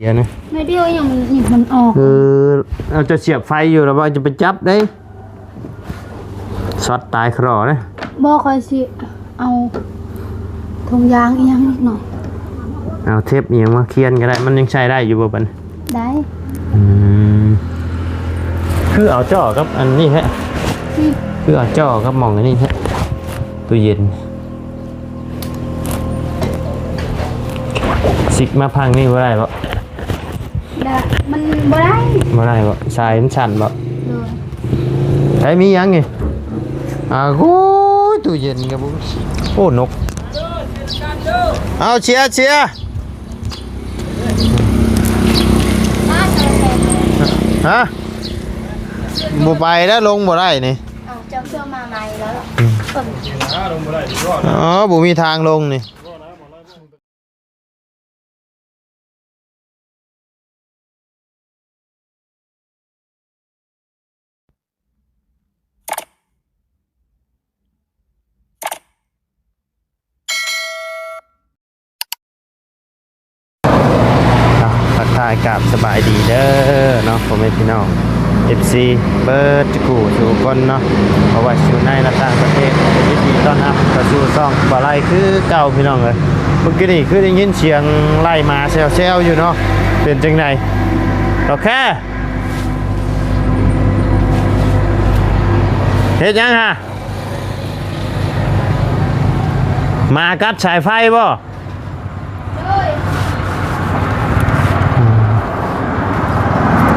ດຽວນະ ໜ້ອຍດຽວ ຍັງມັນ ຍັງມັນອອກ ເອີ ເອົາ ເຈົ້າສຽບໄຟຢູ່ລະບໍ່? ຈະໄປຈັບເດ້ ຊັອດຕາຍຄລໍເດ້. ບໍ່ ຂ້ອຍຊິເອົາຖົງຢາງອີ່ຫຍັງເນາະ ເອົາເທັບອີ່ຫຍັງມາຄຽນກໍໄດ້. ມັນຍັງໃຊ້ໄດ້ຢູ່ບໍ່ບັດນີ້? ໄດ້ ອືມ ຄືເອົາຈໍ້ກັບອັນນີ້ແທ້ ອືມ ຄືເອົາຈໍ້ກັບໝ່ອງອັນນີ້ແທ້ ຕູ້ເຢັນ. ຊິກມາພັງນີ້ບໍ່ໄດ້ບໍ? ໄດ້ ມັນບໍ່ໄດ້ ບໍ່ໄດ້ບໍ? ສາຍມັນສັ້ນບໍ? ໂດຍ ໃຜມີຫຍັງນີ້? ອ່າ ໂອ້ຍ ຕູ້ເຢັນກໍບໍ່ມີ. ໂອ້ ນົກ ເອົາ ເຊຍ ເຊຍ ຮະ? ບໍ່ໄປແລ້ວ ລົງບໍ່ໄດ້ນີ້. ເອົາ ເຈົ້າເຄື່ອງມາໃໝ່ແລ້ວ ອືມ ເອີ ອໍ ບໍ່ມີທາງລົງນີ້. ອ່ະ ທັກທາຍກາບສະບາຍດີເດີເນາະ ພໍ່ແມ່ພີ່ນ້ອງ ເອັຟຊີ ເບີດທຸກຜູ້ທຸກຄົນເນາະ ບໍ່ວ່າຊິຢູ່ໃນ ແລະ ຕ່າງປະເທດ ຍິນດີຕ້ອນຮັບເຂົ້າສູ່ຊ່ອງບ່າວໄລຄືເກົ່າ ພີ່ນ້ອງເອີຍ. ເມື່ອກີ້ນີ້ຄືໄດ້ຍິນສຽງໄລ່ໝາແຊວໆຢູ່ເນາະ ເປັນຈັ່ງໃດ? ໂອເຄ ເຮັດຫຍັງຫະ? ໝາກັດສາຍໄຟບໍ່?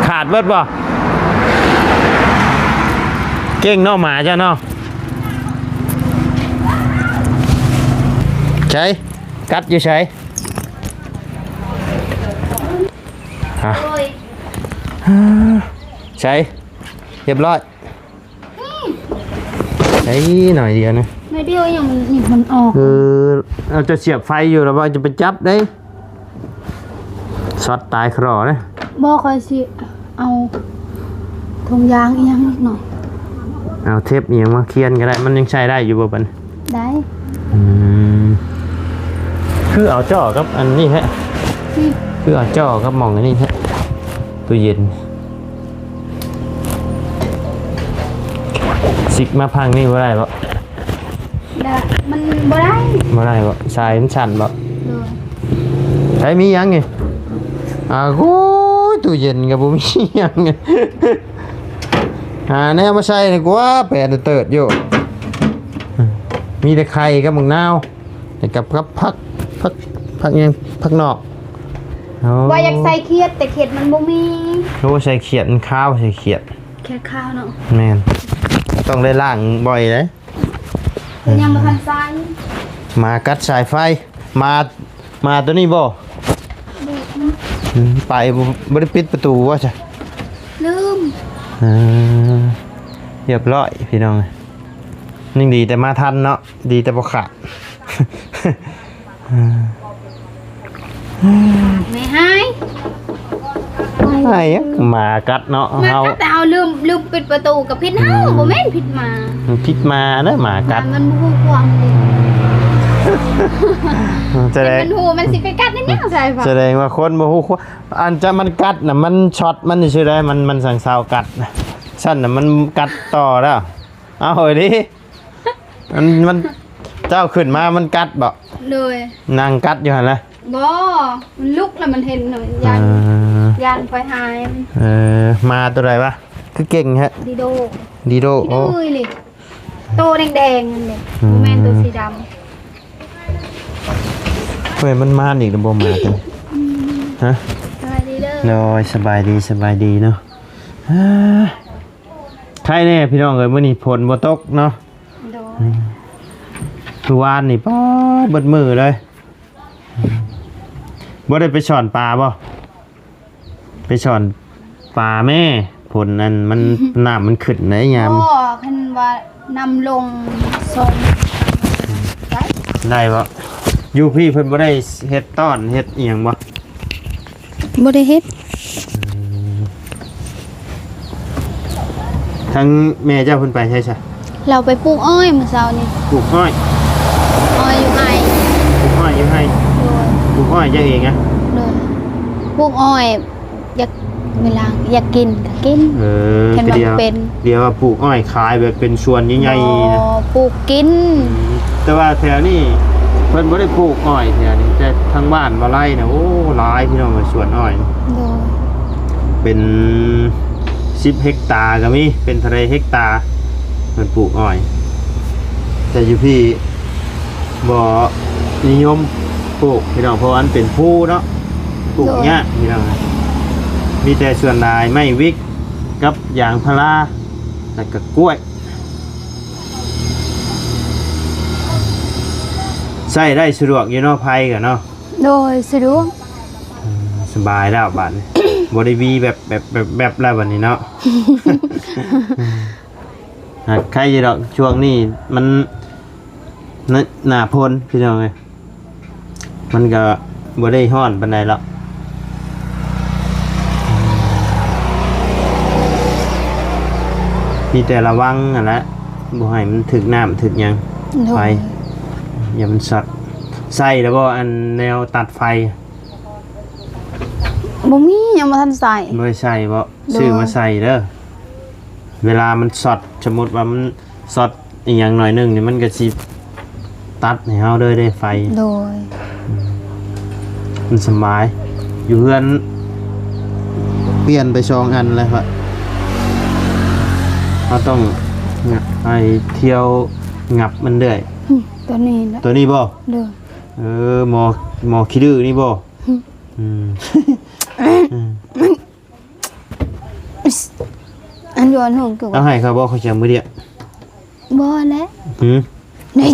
ຂາດເບິດບໍ່? ເກັ່ງເນາະ ໝາເຈົ້າເນາະ. ໃສ? ກັດຢູ່ໃສ? ອ່ະ ໃສ? ຮຽບຮ້ອຍ. ອືມ ໄດ້ໜ້ອຍດຽວນະ ໜ້ອຍດຽວ ຍັງມັນ ຍັງມັນອອກ ເອີ ເອົາ ເຈົ້າສຽບໄຟຢູ່ລະບໍ່? ຈະໄປຈັບເດ້ ຊັອດຕາຍຄລໍເດ້. ບໍ່ ຂ້ອຍຊິເອົາຖົງຢາງອີ່ຫຍັງເນາະ ເອົາເທັບອີ່ຫຍັງມາຄຽນກໍໄດ້. ມັນຍັງໃຊ້ໄດ້ຢູ່ບໍ່ບັດນີ້? ໄດ້ ອືມ ຄືເອົາຈໍ້ກັບອັນນີ້ແທ້ ອືມ ຄືເອົາຈໍ້ກັບໝ່ອງອັນນີ້ແທ້ ຕູ້ເຢັນ. ຊິກມາພັງນີ້ບໍ່ໄດ້ບໍ? ໄດ້ ມັນບໍ່ໄດ້ ບໍ່ໄດ້ບໍ? ສາຍມັນສັ້ນບໍ? ໂດຍ ໃຜມີຫຍັງນີ້? ອ່າ ໂອ້ຍ ຕູ້ເຢັນກໍບໍ່ມີຫຍັງ ຫາແນວມາໃສ່ດີກວ່າ ແປນເຕີດຢູ່ ມີແຕ່ໄຂ່ກັບໝາກນາວ ແລ້ວກັບ ກັບຜັກ ຜັກ ຜັກຫຍັງ ຜັກນອກ. ໂອ້ ວ່າຢາກໃສ່ຂຽດ ແຕ່ຂຽດມັນບໍ່ມີ. ໂອ້ ໃສ່ຂຽດມັນຄາວ ໃສ່ຂຽດ ຂຽດຄາວເນາະ. ແມ່ນ ຕ້ອງໄດ້ລ້າງບ່ອຍເດ້. ຍັງບໍ່ທັນໃສ່ ໝາກັດສາຍໄຟ ໝາ ໝາໂຕນີ້ບໍ່? ອືມ ໄປບໍ່ ບໍ່ໄດ້ປິດປະຕູວ່າຊະ ລືມ. ເອີ ຮຽບຮ້ອຍ ພີ່ນ້ອງ ຍັງດີແຕ່ມາທັນເນາະ ດີແຕ່ບໍ່ຂາດ. ແມ່ຫາຍ ຫາຍຫຍັງ ໝາກັດເນາະ ໝາກັດເຮົາ ແຕ່ເຮົາລືມ ລືມປິດປະຕູ ກໍຜິດເຮົາ ອືມ ບໍ່ແມ່ນຜິດໝາ ມັນຜິດໝາເດ້ ໝາກັດ ມັນບໍ່ຮູ້ຄວາມເດ້. ອືມ ສະແດງ ມັນຮູ້ ມັນຊິໄປກັດອີ່ຫຍັງໃສ່ ສະແດງວ່າຄົນບໍ່ຮູ້ຄວາມ ອັນຈະມັນກັດນະ ມັນຊັອດມັນຊື່ໃດ ມັນ ມັນສັງເຊົາກັດນະ ຊັ້ນນະ ມັນກັດຕໍ່ແລ້ວ. ເອົາເອີ ດີ ມັນ ມັນ ເຈົ້າຂຶ້ນມາມັນກັດບໍ່? ໂດຍ ນັ່ງກັດຢູ່ຫັ້ນລະ. ບໍ່ ມັນລຸກແລ້ວມັນເຫັນ ຢ້ານ ເອີ ຢ້ານຂ້ອຍຫາຍ. ເອີ ໝາໂຕໃດວະ ຄືເກັ່ງແທ້? ດີໂດ ດີໂດ. ໂອ້ ໂຕແດງໆ ນັ້ນເດ້ ອືມ ບໍ່ແມ່ນໂຕສີດຳ. ເຮີ້ຍ ມັນມາອີກແລ້ວບໍ່ ໝາໂຕນີ້? ອືມ ຮະ? ສະບາຍດີເດີ. ໂດຍ ສະບາຍດີ ສະບາຍດີເນາະ. ເອີ ໄຄແນ່ພີ່ນ້ອງເອີຍ ມື້ນີ້ຝົນບໍ່ຕົກເນາະ. ໂດຍ ອືມ ມື້ວານນີ້ ປາດ ເບິດມື້ເລີຍ. ບໍ່ໄດ້ໄປຊ່ອນປາບໍ່? ໄປຊ່ອນປາແມ້ ຝົນນັ້ນມັນ ນ້ຳມັນຂຶ້ນໄດ໋ຍາມ. ບໍ່ ຄັນວ່ານ້ຳລົງ ຊ່ອນໄດ້ ໄດ້ບໍ່? ຢູ່ພີ້ເພິ່ນບໍ່ໄດ້ເຮັດຕ້ອນເຮັດອີ່ຫຍັງບໍ່? ບໍ່ໄດ້ເຮັດ. ອືມ ທາງແມ່ເຈົ້າເພິ່ນໄປໃສຊະ? ລາວໄປປູກອ້ອຍມື້ເຊົ້ານີ້. ປູກອ້ອຍ? ອ້ອຍຢູ່ໄຮ່. ປູກອ້ອຍຢູ່ໄຮ່? ໂດຍ. ປູກອ້ອຍເຈົ້າເອງອະ? ໂດຍ. ປູກອ້ອຍ ຢາກ ເວລາຢາກກິນກໍກິນ ເອີ ແຕ່ວ່າເປັນ ດຽວວ່າປູກອ້ອຍຂາຍແບບເປັນສວນໃຫຍ່ໆ ບໍ່ ນະ ປູກກິນ ອືມ ແຕ່ວ່າແຖວນີ້ເພິ່ນບໍ່ໄດ້ປູກອ້ອຍແຖວນີ້ ແຕ່ທາງບ້ານບໍ່ໄລນະ ໂອ້ ຫຼາຍພີ່ນ້ອງເອີຍ ສວນອ້ອຍ ໂດຍ ເປັນສິບເຮັກຕາກໍມີ ເປັນເທົ່າໃດເຮັກຕາ ເພິ່ນປູກອ້ອຍ ແຕ່ຢູ່ພີ້ ບໍ່ນິຍົມປູກພີ່ນ້ອງ ເພາະວ່າມັນເປັນພູເນາະ ປູກຍາກ ໂດຍ ພີ່ນ້ອງ ມີແຕ່ສ່ວນຫຼາຍໄມ້ວິກກັບຢາງພາລາ ແລ້ວກໍກ້ວຍ ໃຊ້ໄດ້ສະດວກຢູ່ເນາະ ໄຟກໍເນາະ ໂດຍ ສະດວກ ອືມ ສະບາຍແລ້ວບາດນີ້ ບໍ່ໄດ້ວີແບບ ແບບ ແບບ ແບບແລ້ວບາດນີ້ເນາະ ຫາກໄຄຢູ່ດອກ ຊ່ວງນີ້ມັນ ໜ້າ ໜ້າຝົນພີ່ນ້ອງເອີຍ ມັນກໍບໍ່ໄດ້ຮ້ອນປານໃດດອກ ມີແຕ່ລະວັງຫັ້ນແຫຼະ ບໍ່ໃຫ້ມັນຖືກນ້ຳຖືກຫຍັງ ໂດຍ ໄຟ ຢ່າມັນຊັອດ ໃສ່ແລ້ວບໍ່ ອັນແນວຕັດໄຟ ບໍ່ມີ ຍັງບໍ່ທັນໃສ່ ບໍ່ໄດ້ໃສ່ບໍ່? ໂດຍ ຊື້ມາໃສ່ເດີ ເວລາມັນຊັອດ ສົມມຸດວ່າມັນຊັອດອີ່ຫຍັງໜ້ອຍໜຶ່ງນີ້ ມັນກໍຊິຕັດໃຫ້ເຮົາເລີຍເດ້ໄຟ ໂດຍ ອືມ ມັນສະບາຍ ຢູ່ເຮືອນປ່ຽນໄປສອງອັນແລ້ວ ເຮົາຕ້ອງໄອ້ທ່ຽວຫງັບມັນເລື້ອຍ ອືມ ຕົວນີ້ແຫຼະ ຕົວນີ້ບໍ່? ໂດຍ ເອີ ໝໍ ໝໍຂີ້ດື້ນີ້ບໍ່? ອືມ ອືມ ອັນຢູ່ອັນຫົງ ເອົາໃຫ້ເຂົາບໍ່ ເຂົາຈະເອົາມື້ດຽວ ບໍ່ແຫຼະ ຫື ນີ້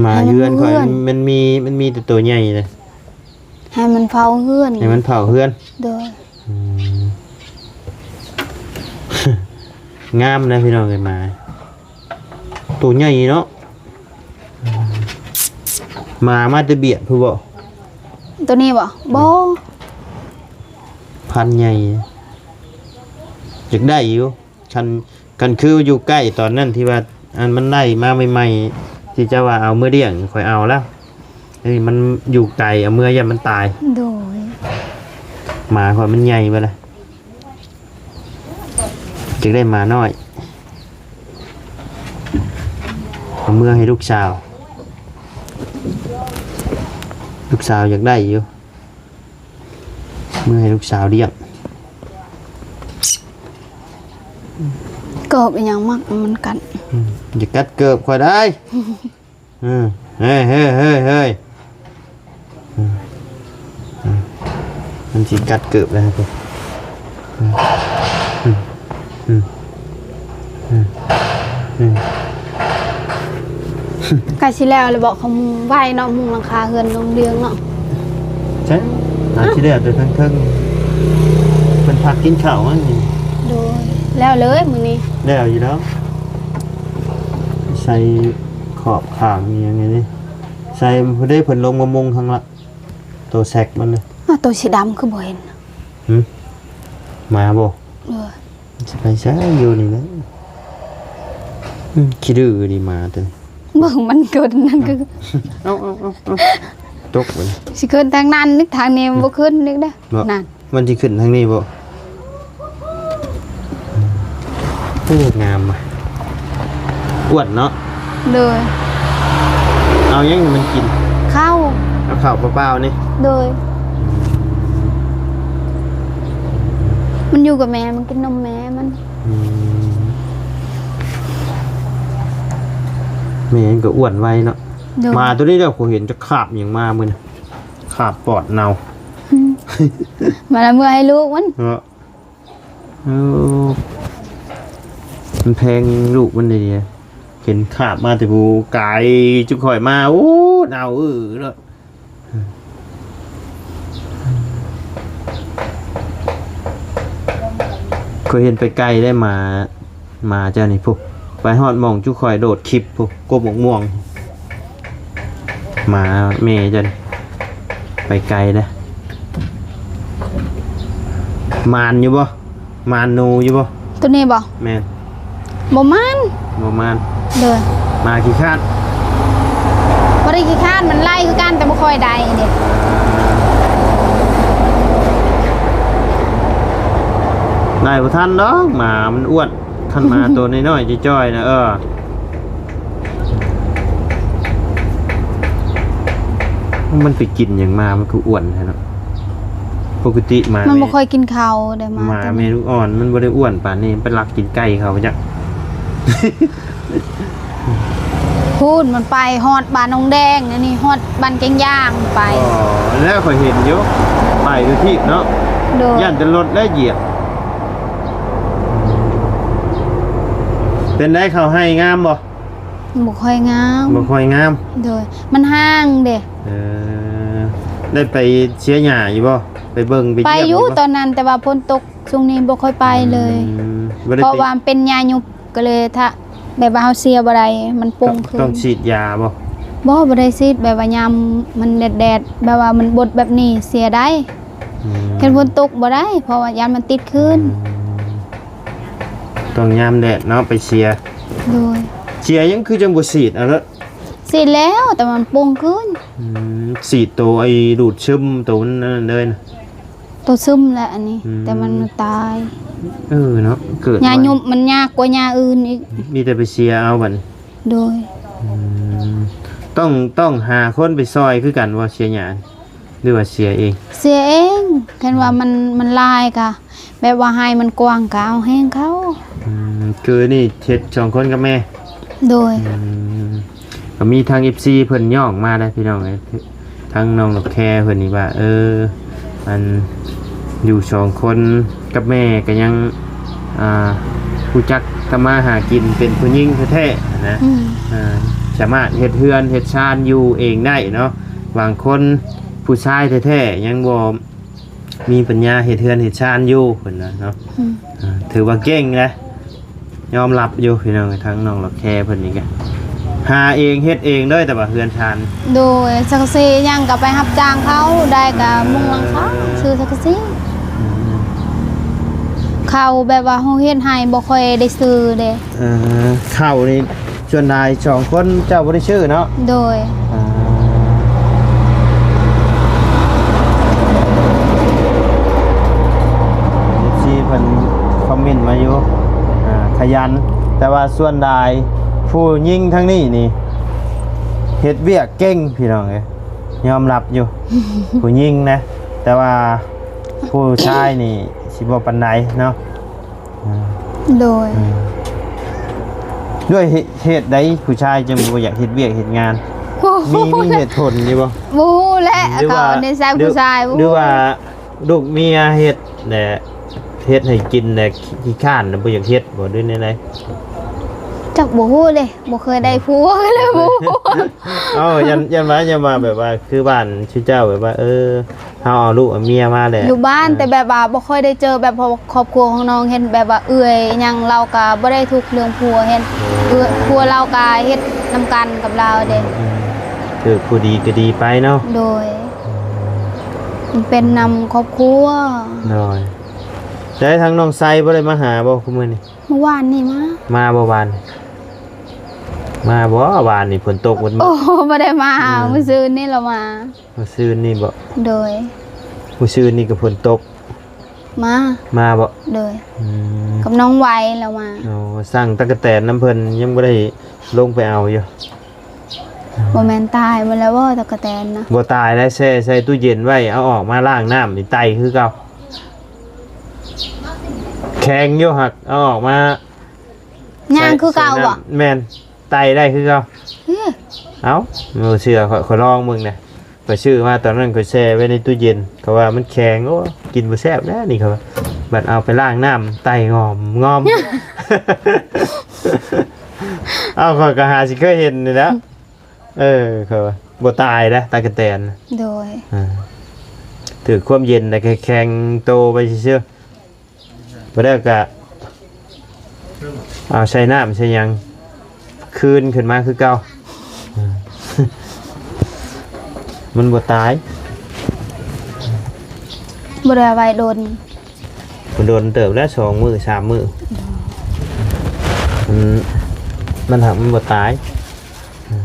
ໝາເຮືອນຂ້ອຍມັນມີ ມັນມີແຕ່ໂຕໃຫຍ່ເລີຍ ໃຫ້ມັນເຝົ້າເຮືອນ ໃຫ້ມັນເຝົ້າເຮືອນ ໂດຍ ອືມ ງາມນະພີ່ນ້ອງເອີຍ ໝາ ໂຕໃຫຍ່ເນາະ ໝາມາແຕ່ບຽດພຸ້ນບໍ່? ໂຕນີ້ບໍ່? ບໍ່ ພັນໃຫຍ່ ຢາກໄດ້ຢູ່ ຄັນ ຄັນຄືຢູ່ໃກ້ຕອນນັ້ນທີ່ວ່າ ອັນມັນໄດ້ມາໃໝ່ໆ ທີ່ເຈົ້າວ່າເອົາເມືອລ້ຽງ ຂ້ອຍເອົາແລ້ວ ອັນນີ້ມັນຢູ່ໄກ ເອົາເມືອຢ້ານມັນຕາຍ ໂດຍ ໝາຂ້ອຍມັນໃຫຍ່ເບິດລະ ຢາກໄດ້ໝານ້ອຍ ເອົາເມືອໃຫ້ລູກສາວ ລູກສາວຢາກໄດ້ຢູ່ ເມືອໃຫ້ລູກສາວລ້ຽງ ເກີບອີ່ຫຍັງມັກມັນກັດ ອືມ ຢ່າກັດເກີບຂ້ອຍໄດ້. ເອີ ເຮີ້ຍ ເຮີ້ຍ ເຮີ້ຍ ເຮີ້ຍ ອືມ ອືມ ມັນຊິກັດເກີບແລ້ວພຸ້ນ ອືມ ອືມ ອືມ ອືມ ອືມ ໃກ້ຊິແລ້ວແລ້ວບໍ? ເຂົາມຸງໄວ້ເນາະ ມຸງຫຼັງຄາເຮືອນນ້ອງເດືອງເນາະ ໃຊ່ ອາ ຊິແລ້ວແຕ່ເທິງໆ ເພິ່ນພັກກິນເຂົ້າຫັ້ນນີ້ ໂດຍ ແລ້ວເລີຍມື້ນີ້ ແລ້ວຢູ່ແລ້ວ ໃສ່ ຂອບຂ້າງອີ່ຫຍັງນີ້ ໃສ່ຜູ້ໃດເພິ່ນລົງມາມຸງຂ້າງລະ ໂຕແຊັກມັນນະ ອ້າວ ໂຕສີດຳຄືບໍ່ເຫັນ? ຫື ໝາບໍ່? ເອີ ຊິໄປໃສຢູ່ນີ້ນະ ອື ຂີ້ດື້ດີໝາໂຕນີ້ ເບິ່ງມັນກົນນັ້ນຄື ເອົາ ເອົາ ເອົາ ເອົາ ຕົກເບິ່ງ ຊິຂຶ້ນທາງນັ້ນນີ້ ທາງນີ້ບໍ່ຂຶ້ນອີກເດ້ ນັ້ນ ມັນຊິຂຶ້ນທາງນີ້ບໍ່? ໂອ້ ງາມວ່ະ ອ້ວນເນາະ ໂດຍ ເອົາຫຍັງໃຫ້ມັນກິນ? ເຂົ້າ ເອົາເຂົ້າເປົ່າໆນີ້ ໂດຍ ມັນຢູ່ກັບແມ່ ມັນກິນນົມແມ່ມັນ ອືມ ແມ່ມັນກໍອ້ວນໄວເນາະ ໂດຍ ໝາໂຕນີ້ແຫຼະ ຂ້ອຍເຫັນຈະຄາບຫຍັງມາມື້ນີ້ ຄາບປອດເນົ່າ ອືມ ມາລະເມືອໃຫ້ລູກມັນ ເນາະ ເອີ ມັນແພງລູກມັນເດ ເຫັນຄາບມາແຕ່ຜູ້ໄກຈຸຂ້ອຍມາ ໂອ້ ເນົ່າເອີເລີຍ ຂ້ອຍເຫັນໄປໄກໄດ້ໝາ ໝາເຈົ້ານີ້ພຸ້ນ ໄປຮອດໝ່ອງຈຸຂ້ອຍໂດດຂິບພຸ້ນ ກົກໝາກມ່ວງ ໝາແມ່ເຈົ້ານີ້ ໄປໄກເດ້ ມານຢູ່ບໍ່? ມານໜູຢູ່ບໍ່? ໂຕນີ້ບໍ່? ແມ່ນ ບໍ່ມານ ບໍ່ມານ ໂດຍ ໝາຂີ້ຄ້ານ ຂີ້ຄ້ານມັນໄລ່ຄືກັນ ແຕ່ບໍ່ຄ່ອຍໄດ້ເດ້. ໄລ່ບໍ່ທັນດອກ ໝາມັນອ້ວນ. ຄັນໝາໂຕນ້ອຍໆ ຈ່ອຍໆ ນະ ເອີ ມັນໄປກິນຫຍັງມາ ມັນຄືອ້ວນແທ້ເນາະ. ປົກກະຕິໝາ ມັນບໍ່ຄ່ອຍກິນເຂົ້າເດ້ ໝາ ໝາແມ່ລູກອ່ອນ ມັນບໍ່ໄດ້ອ້ວນປານນີ້ ໄປລັກກິນໄກ່ເຂົາຈັກ. ພຸ້ນ ມັນໄປຮອດບ້ານໜອງແດງ ອັນນີ້ຮອດບ້ານແກ້ງຢາງໄປ. ອໍ ແລ້ວຂ້ອຍເຫັນຢູ່ ໄປຢູ່ທີບເນາະ. ໂດຍ ຢ້ານແຕ່ລົດແລ້ວຢຽບ. ເປັນໃດ ເຂົ້າໄຮ່ງາມບໍ່? ບໍ່ຄ່ອຍງາມ ບໍ່ຄ່ອຍງາມ. ໂດຍ ມັນຫ່າງເດ້. ເອີ ໄດ້ໄປເສຍຫຍ້າຢູ່ບໍ່? ໄປເບິ່ງໄປຢ້ຽມຢູ່ບໍ່? ໄປຢູ່ຕອນນັ້ນ ແຕ່ວ່າຝົນຕົກ ຊ່ວງນີ້ບໍ່ຄ່ອຍໄປເລີຍ. ອືມ ບໍ່ໄດ້ ເພາະວ່າມັນເປັນຫຍ້າຍຸບ ກໍເລີຍ ຖ້າແບບວ່າເຮົາເສຍບໍ່ໄດ້ ມັນປົງຂຶ້ນ. ຕ້ອງ ຕ້ອງສີດຢາບໍ່? ບໍ່ ບໍ່ໄດ້ສີດ ແບບວ່າຍາມມັນແດດໆ ແບບວ່າມັນບົດແບບນີ້ເສຍໄດ້. ອືມ ຄັນຝົນຕົກບໍ່ໄດ້ ເພາະວ່າຢ້ານມັນຕິດຄືນ. ອືມ ຕ້ອງຍາມແດດເນາະ ໄປເສຍ. ໂດຍ ເສຍຍັງຄືຈັ່ງບໍ່ສີດເອົາໂລດ. ສີດແລ້ວ ແຕ່ມັນປົງຄືນ. ອືມ ສີດໂຕໄອ້ດູດຊຶມ ໂຕນັ້ນເລີຍນະ. ໂຕຊຶມແຫຼະອັນນີ້. ອືມ ແຕ່ມັນຕາຍ. ເອີເນາະ ເກີດຫຍ້າຍຸບມັນຍາກກວ່າຫຍ້າອື່ນອີກ. ມີແຕ່ໄປເສຍເອົາບັດນີ້. ໂດຍ. ອືມ ຕ້ອງ ຕ້ອງຫາຄົນໄປຊ່ອຍຄືກັນບໍ່ ເສຍຫຍ້າ ຫຼືວ່າເສຍເອງ? ເສຍເອງ. ຄັນວ່າ ອືມ ມັນ ມັນຫຼາຍກະ ແບບວ່າໄຮ່ມັນກວ້າງກະເອົາແຮງເຂົາ. ອືມ ຄືນີ້ເຮັດສອງຄົນກັບແມ່? ໂດຍ. ອືມ ກໍມີທາງເອັຟຊີເພິ່ນຍ້ອງມາໄດ໋ພີ່ນ້ອງເອີຍ ທາງນ້ອງນກແຄເພິ່ນນີ້ວ່າ ເອີ ອັນຢູ່ສອງຄົນກັບແມ່ກໍຍັງ ອ່າ ຮູ້ຈັກທຳມາຫາກິນ ເປັນຜູ້ຍິງແທ້ໆນະ. ອືມ ອ່າ ສາມາດເຮັດເຮືອນເຮັດຊານຢູ່ເອງໄດ້ເນາະ. ບາງຄົນຜູ້ຊາຍແທ້ໆຍັງບໍ່ ມີປັນຍາເຮັດເຮືອນເຮັດຊານຢູ່ ເພິ່ນວ່າເນາະ. ອືມ ອ່າ ຖືວ່າເກັ່ງນະ ຍອມຮັບຢູ່ພີ່ນ້ອງ. ທາງນ້ອງລັກແຄເພິ່ນນີ້ກະຫາເອງເຮັດເອງເລີຍ ແຕ່ວ່າເຮືອນຊານ. ໂດຍ ສັງກະສີຫຍັງກະໄປຮັບຈ້າງເຂົາ ໄດ້ກະມຸງຫຼັງຄາ ອືມ ຊື້ສັງກະສີ. ອືມ ເຂົ້າແບບວ່າເຮົາເຮັດໃຫ້ບໍ່ຄ່ອຍໄດ້ຊື້ເດ້. ເອີ ເຂົ້ານີ້ ສ່ວນຫຼາຍສອງຄົນເຈົ້າບໍ່ໄດ້ຊື້ເນາະ? ໂດຍ. ອ່າ ເອັຟຊີເພິ່ນຄອມເມັນມາຢູ່ ອ່າ ຂະຫຍັນ ແຕ່ວ່າສ່ວນຫຼາຍຜູ້ຍິງທາງນີ້ນີ້ ເຮັດວຽກເກັ່ງພີ່ນ້ອງເອີຍ ຍອມຮັບຢູ່ ຜູ້ຍິງນະ ແຕ່ວ່າຜູ້ຊາຍນີ້ຊິບໍ່ປານໃດເນາະ. ໂດຍ. ອືມ ດ້ວຍເຫດໃດຜູ້ຊາຍຈຶ່ງບໍ່ຢາກເຮັດວຽກເຮັດງານ? ໂອ້ໂຫ ມີ ມີເຫດຜົນຢູ່ບໍ່? ບໍ່ຮູ້ແຫຼະ ຫຼືວ່າ ເຂົານິໄສຜູ້ຊາຍ ຫຼື ບໍ່ຮູ້ ຫຼືວ່າລູກເມຍເຮັດແຫຼະ ເຮັດໃຫ້ກິນແຫຼະ ຂີ້ຄ້ານແລ້ວບໍ່ຢາກເຮັດບໍ່ ຫຼືແນວໃດ? ຈັກບໍ່ຮູ້ເດ້ ບໍ່ເຄີຍໄດ້ຜົວ ກໍເລີຍບໍ່ຮູ້. ເອົ້າ ຢ້ານ ຢ້ານວ່າ ຢ້ານວ່າແບບວ່າ ຄືບ້ານຊື່ເຈົ້າແບບວ່າ ເອີ ເຮົາເອົາລູກເອົາເມຍມາແຫຼະ ຢູ່ບ້ານ ເອີ ແຕ່ແບບວ່າບໍ່ຄ່ອຍໄດ້ເຈີ ແບບ ເພາະຄອບຄົວຂອງນ້ອງເຫັນແບບວ່າເອື້ອຍຫຍັງ ລາວກະບໍ່ໄດ້ທຸກເລື່ອງຜົວ ເຫັນ ໂອ້ ເອື້ອຍ ຜົວລາວກະເຮັດນຳກັນກັບລາວເດ້. ອືມ ຖືກຜູ້ດີກະດີໄປເນາະ. ໂດຍ. ອືມ ມັນເປັນນຳຄອບຄົວ. ໂດຍ. ແຕ່ທາງນ້ອງໄຊບໍ່ໄດ້ມາຫາບໍ່ ຄຸມື້ນີ້? ມື້ວານນີ້ມາ. ມາບໍ່ວານ? ມາບໍ່ ວານນີ້ຝົນຕົກໝົດມື້. ໂອ້ ບໍ່ໄດ້ມາ. ອືມ ມື້ຊືນນີ້ລາວມາ. ມື້ຊືນນີ້ບໍ? ໂດຍ. ມື້ຊືນນີ້ກໍຝົນຕົກ. ມາ. ມາບໍ? ໂດຍ. ອືມ ກັບນ້ອງໄວລາວມາ. ໂອ້ ສັ່ງຕັກກະແຕນນຳເພິ່ນ ຍັງບໍ່ໄດ້ລົງໄປເອົາຢູ່. ບໍ່ແມ່ນຕາຍໝົດແລ້ວບໍ່ ຕັກກະແຕນນະ? ບໍ່ຕາຍໄດ໋ ແຊ່ໃສ່ຕູ້ເຢັນໄວ້ ເອົາອອກມາລ້າງນ້ຳນີ້ໄຕ່ຄືເກົ່າ. ແຂງຢູ່ ຫາກເອົາອອກມາ ຍ່າງຄືເກົ່າບໍ? ແມ່ນ ໄຕ່ໄດ້ຄືເກົ່າ. ເອີ ເອົ້າ ບໍ່ເຊື່ອ ຂ້ອຍ ຂ້ອຍລອງເບິ່ງນະ. ຂ້ອຍຊື້ມາຕອນນັ້ນ ຂ້ອຍແຊ່ໄວ້ໃນຕູ້ເຢັນ ເຂົາວ່າມັນແຂງ ໂອ້ ກິນບໍ່ແຊບແລ້ວນີ້ ເຂົາວ່າ. ບັດເອົາໄປລ້າງນ້ຳ ໄຕ່ງອມງອມ. ເອົ້າ ຂ້ອຍກໍຫາຊິເຄີຍເຫັນນີ້ແຫຼະ. ເອີ ເຂົາວ່າບໍ່ຕາຍເດ້ ຕັກກະແຕນ. ໂດຍ. ອ່າ ຖືກຄວາມເຢັນແລ້ວກໍແຂງໂຕໄປຊື່ໆ. ບໍ່ໄດ້ກໍເອົາໃສ່ນ້ຳໃສ່ຫຍັງ ຄືນຂຶ້ນມາຄືເກົ່າ. ມັນບໍ່ຕາຍ. ບໍ່ໄດ້ໄວ້ດົນ. ບໍ່ດົນເຕີບແລ້ວ ສອງມື້ ສາມມື້. ອືມ ມັນ ມັນຫາກມັນບໍ່ຕາຍ. ອືມ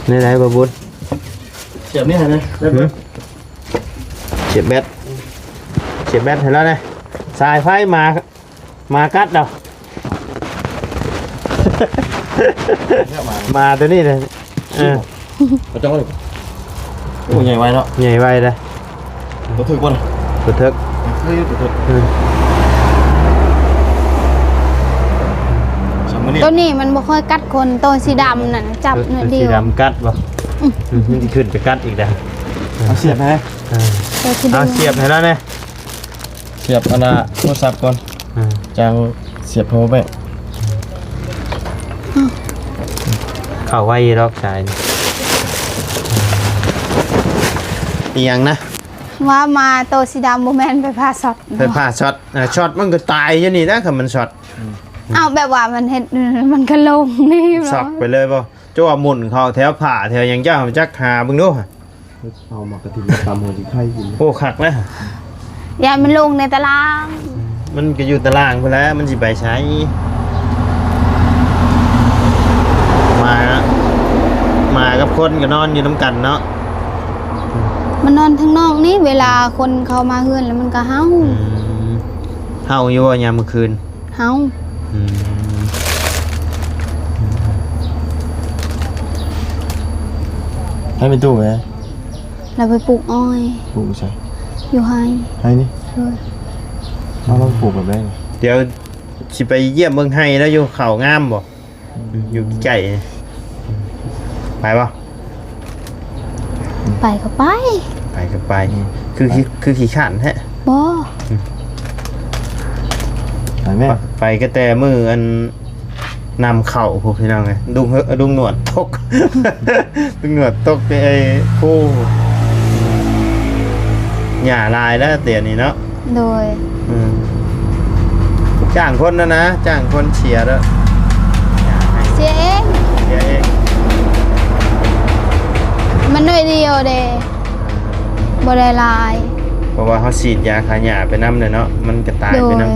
ແນວໃດບໍ່ບຸນ? ສຽບນີ້ໃຫ້ແດ່. ຫືມ? ສຽບແບັດ ສຽບແບັດໃຫ້ລາວແດ່. ສາຍໄຟໝາ ໝາກັດດອກ. ໝາຕົວນີ້ນະ. ເອີ ເຂົາເຈົ້າ ໂອ້ ໃຫຍ່ໄວເນາະ. ໃຫຍ່ໄວເດ້. ບໍ່ຖືກບໍ່? ບໍ່ຖືກ. ເອີ ບໍ່ຖືກ. ເອີ ສາມມື້ນີ້ ໂຕນີ້ມັນບໍ່ຄ່ອຍກັດຄົນ ໂຕສີດຳນັ້ນຈັບໜ້ອຍດຽວ. ສີດຳກັດບໍ່? ອືມ ອືມ ມັນຊິຂຶ້ນໄປກັດອີກແລ້ວ. ເອົາສຽບໃຫ້. ເອີ ເອົາສຽບໃຫ້ລາວແດ່. ສຽບອັນນ່າໂທລະສັບກ່ອນ. ອ່າ ຈັ່ງສຽບ power bank. ເຂົ້າໄວດອກສາຍນີ້. ອີ່ຫຍັງນະ? ວ່າມາໂຕສີດຳບໍ່ແມ່ນໄຟຟ້າຊັອດ. ໄຟຟ້າຊັອດ. ອ່າ ຊັອດມັນກໍຕາຍຢູ່ນີ້ນະ ຄັນມັນຊັອດ. ອືມ ເອົາ ແບບວ່າມັນເຮັດ ມັນກໍລົງນີ້ ຊັອກໄປເລີຍບໍ່? ເຈົ້າວ່າໝຸນເຂົ້າແຖວຜ້າແຖວຫຍັງ ເຈົ້າ ຈັກຫາເບິ່ງດູ. ເອົາໝາກກະທິນມາຕຳຫົວຊິໄຂ່ກິນ. ໂອ້ ຄັກນະ. ຢ້ານມັນລົງໃນຕາລາງ. ມັນກໍຢູ່ຕາລາງພຸ້ນແຫຼະ ມັນຊິໄປໃສ? ໝາ ໝາກັບຄົນກໍນອນຢູ່ນຳກັນເນາະ. ມັນນອນທາງນອກນີ້ ເວລາຄົນເຂົ້າມາເຮືອນແລ້ວມັນກໍເຫົ່າ. ອືມ ເຫົ່າຢູ່ບໍ່ຍາມມື້ຄືນ? ເຫົ່າ. ອືມ ໃຫ້ແມ່ຕູ້ແຫຼະ. ລາວໄປປູກອ້ອຍ. ປູກໃສ? ຢູ່ໄຮ່. ໄຮ່ນີ້? ເອີ ເອົາ ລາວປູກແບບໃດ? ດຽວຊິໄປຢ້ຽມເບິ່ງໄຮ່ລາວຢູ່ ເຂົ້າງາມບໍ່? ອືມ ຢູ່ໃກ້ ໄປບໍ່? ໄປກໍໄປ ໄປກໍໄປ. ອືມ ຄື ຄື ຄືຂີ້ຄ້ານແທ້. ບໍ່ ອືມ ໄປແມ່ ໄປກໍແຕ່ມື້ອັນ ນຳເຂົ້າພຸ້ນພີ່ນ້ອງເອີຍ. ລຸງເຮີ ລຸງໜວດຕົກ ລຸງໜວດຕົກໄປ ໂອ້ ຫຍ້າຫຼາຍແລ້ວດຽວນີ້ເນາະ. ໂດຍ. ອືມ ຈ້າງຄົນນະນະ ຈ້າງຄົນເສຍເດີ. ເສຍເອງ ເສຍເອງ. ມັນໜ້ອຍດຽວເດ້ ບໍ່ໄດ້ຫຼາຍ ເພາະວ່າເຮົາສີດຢາຂ້າຫຍ້າໄປນຳແຫຼະເນາະ ມັນກໍຕາຍໄປນຳ. ໂດຍ.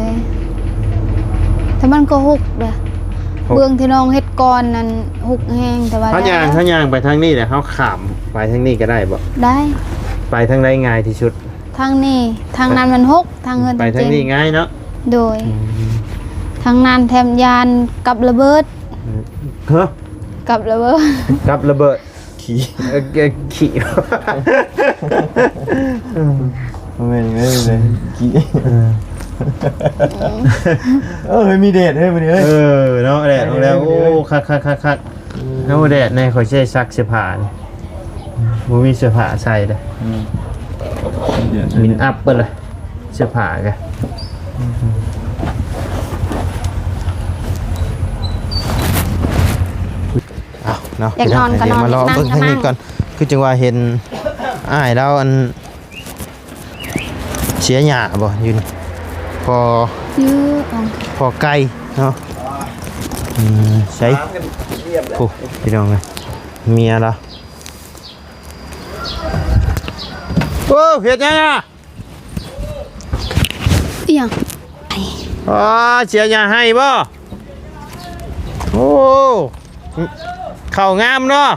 ແຕ່ມັນກໍຮົກເດ້ ຮົກ. ເບື້ອງທີ່ນ້ອງເຮັດກ່ອນນັ້ນຮົກແຮງ ແຕ່ວ່າເຮົາຍ່າງ ເຮົາຍ່າງໄປທາງນີ້ແຫຼະ ເຮົາຂ້າມໄປທາງນີ້ກໍໄດ້ບໍ່? ໄດ້. ໄປທາງໃດງ່າຍທີ່ສຸດ? ທາງນີ້ ທາງນັ້ນມັນຮົກ ທາງເຮືອນ ໄປທາງນີ້ງ່າຍເນາະ. ໂດຍ. ອືມ ທາງນັ້ນແຖມຢ້ານກັບລະເບີດ. ຮະ? ກັບລະເບີດ ກັບລະເບີດ. ຂີ້ ເອີ ເອີ ຂີ້ ບໍ່ແມ່ນເລີຍ ຂີ້. ເອີ ເອີ ເຮີ້ຍ ມີແດດເຮີ້ຍ ມື້ນີ້ເຮີ້ຍ. ເອີເນາະ ແດດອອກແລ້ວ. ໂອ້ ຄັກໆໆໆ. ອືມ ໂອ້ ແດດແນ່ ຂ້ອຍຊິໄດ້ຊັກເສື້ອຜ້ານີ້ ບໍ່ມີເສື້ອຜ້າໃສ່ເດ້. ອືມ ມິນອັບເບິດເລີຍ ເສື້ອຜ້າກະ. ເອົາເນາະ ຢາກນອນກໍນອນ ມາລອງເບິ່ງທາງນີ້ກ່ອນ. ຄືຈັ່ງວ່າເຫັນອ້າຍລາວອັນ ເສຍຫຍ້າບໍ່ຢູ່ນີ້? ພໍ ຢູ່ ພໍໄກ່ເນາະ. ອືມ ໃສ ໂອ້ ພີ່ນ້ອງເອີຍ ເມຍລາວ. ໂອ້ ເຮັດຫຍັງອະ? ອີຫຍັງ? ອໍ ເສຍຫຍ້າໄຮ່ບໍ່? ໂອ້ ເຂົ້າງາມເນາະ.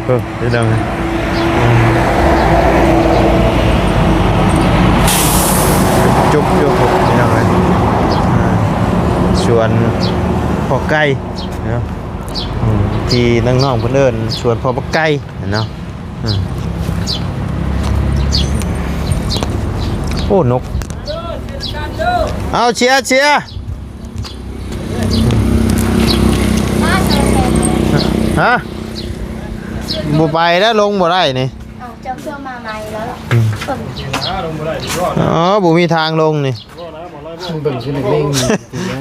ເອີ ພີ່ນ້ອງ ຈຸກຢູ່ ພີ່ນ້ອງເອີຍ. ອ່າ ສວນພໍ່ໄກ່ເນາະ ອືມ ທີ່ນ້ອງໆເພິ່ນເອີ້ນສວນພໍ່ບັກໄກ່ເນາະ. ອືມ ໂອ້ ນົກ ເອົາ ເຊຍ ເຊຍ ຮະ ບໍ່ໄປແລ້ວ ລົງບໍ່ໄດ້ນີ້. ເອົາ ເຈົ້າເຄື່ອງມາໃໝ່ແລ້ວເນາະ. ອືມ ອໍ ບໍ່ມີທາງລົງນີ້. ເບິ່ງຄືນັກເລງ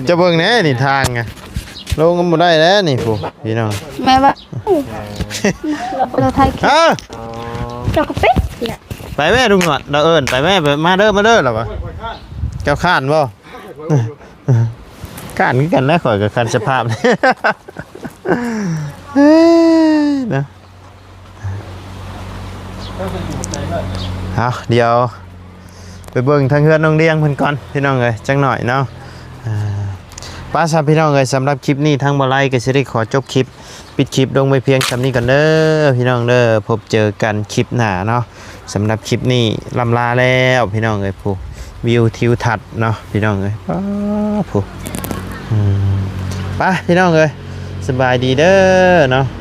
ຈະເບິ່ງແດ່ນີ້ທາງອະ ລົງກໍບໍ່ໄດ້ແລ້ວນີ້ ຜູ້ ພີ່ນ້ອງ. ແມ່ວ່າ ເອີ ເຈົ້າກໍເປັນແຫຼະ. ໄປແມ່ລຸງໜວດ ລາວເອີ້ນໄປແມ່ ໄປ ມາເດີ ມາເດີ ລາວວ່າ. ເຈົ້າຄ້ານບໍ່? ຄ້ານຄືກັນແຫຼະ ຂ້ອຍກໍຄັນສະພາບ ເອີ ນະ. ເອົາ ດຽວໄປເບິ່ງທາງເຮືອນນ້ອງດຽງເພິ່ນກ່ອນ ພີ່ນ້ອງເອີຍ ຈັກໜ້ອຍເນາະ. ອ່າ ໄປ ປະຊະພີ່ນ້ອງເອີຍ ສຳລັບຄລິບນີ້ທາງບໍ່ໄລກໍຊິໄດ້ຂໍຈົບຄລິບ ປິດຄລິບລົງໄວ້ພຽງສ່ຳນີ້ກ່ອນເດີພີ່ນ້ອງເດີ. ພົບເຈີກັນຄລິບໜ້າເນາະ. ສຳລັບຄລິບນີ້ລ່ຳລາແລ້ວພີ່ນ້ອງເອີຍ. ຜູ້ ວິວທິວທັດເນາະພີ່ນ້ອງເອີຍ. ປ້າ ຜູ້ ອືມ ໄປພີ່ນ້ອງເອີຍ ສະບາຍດີເດີເນາະ.